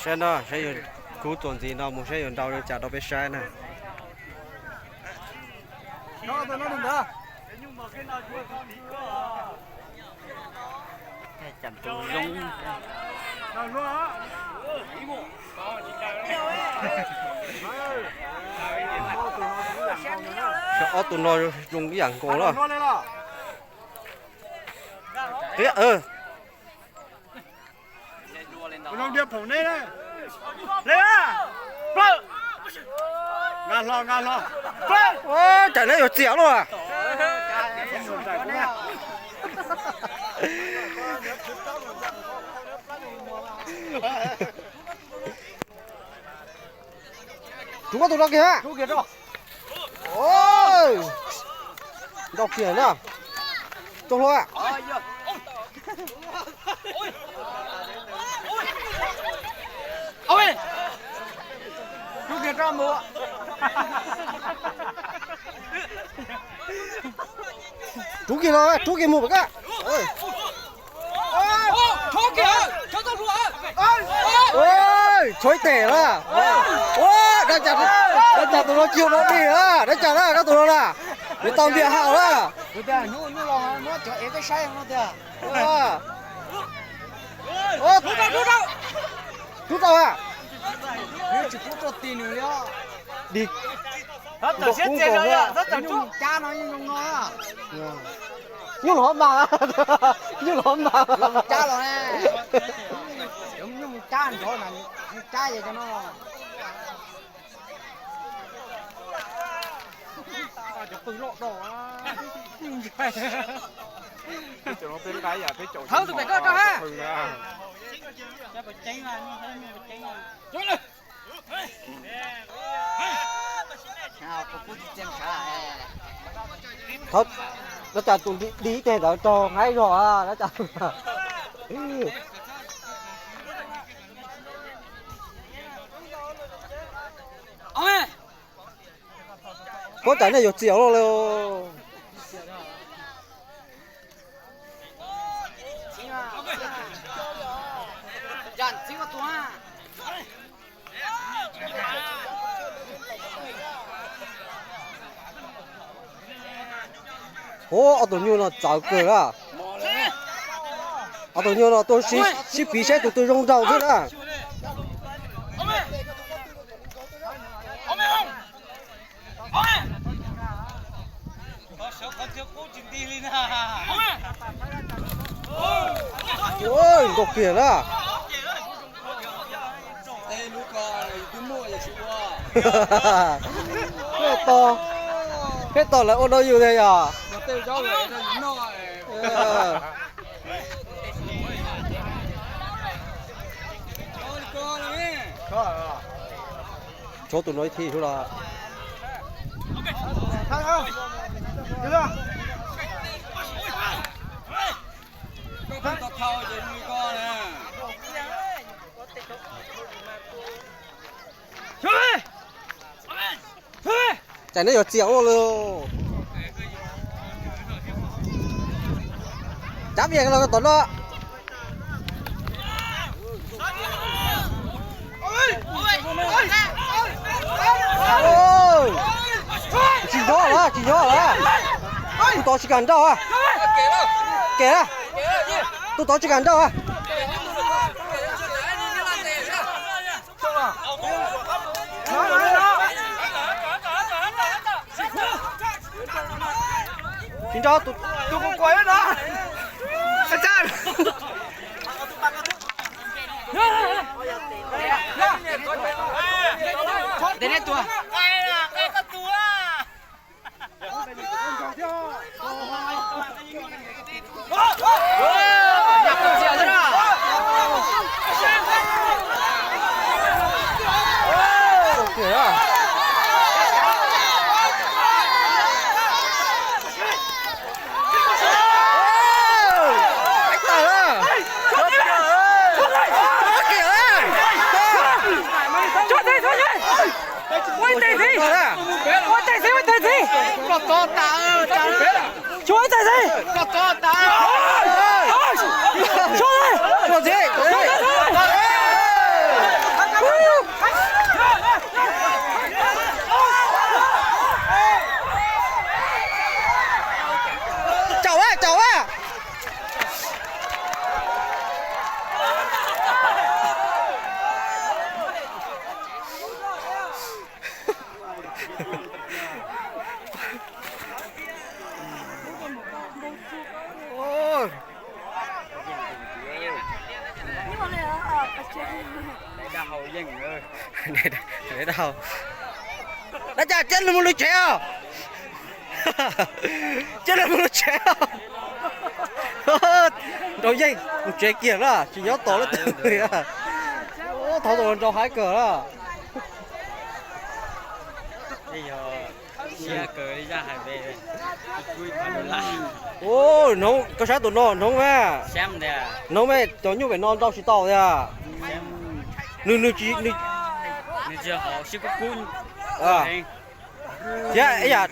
Saib no, saib yuav, kuv txuas ntxiv no mus saib yuav nrau li cas rau peb saib na. Ob tug no zoo ib yam nkaus lawm. Cam neb yuav txiam luaj. Rub koj tus no kiag. Nrau kiag na. Tau hlua. Rub kiag los, rub kiag mus pam koj. Tshuav ib teg na. Dab cas tus no tsis yog no dig na, dab cas na koj tus no na. Yuav tau ntiag hau na. Rub tau a. Dig. Nyuj los mas, nyuj los mas. Thawb tus pem koj rau ha. Thawb, dab cas tus dig ib teg ntawd raug nqaib zog dab cas. Puab cas nej yuav txias luaj li. Ub, ob tug nyuj no txawv kawg na. Ob tug nyuj no tuaj sib piv saib tus twg zoo nraug xwb na. Nkaus kiag na. Peb tos, peb tos lawv ua rau yus tiag yog. Tshuav tus no ib thib xwb los. Cas nej yuav txias ua li. Cab vias los tom no. Tsis nyob lawm, tsis nyob lawm. Tus tod tsis kam nrauj. Kem, tus tod tsis kam nrauj. Tsis nrauj, tus kuv kuam no. Ua tes txiv, ua tes txiv, ua tes txiv. Tshuav ib teg xwb. Tshuav ib teg xwb. Tshuav ib teg xwb. Dab cas cab lwm mus lwm tsev os? Cab lwm mus lwm tsev os. Nraug yeej mus tsev kiag na, tsis nyob tos leej twg li. Thaum tus nraug haib kawg na. Hnov koj sab tus no hnov mas, hnov mas cov nyuj pem no nrau tsis tau tiag. Nws, nws tsis, nws, thiab ib yam,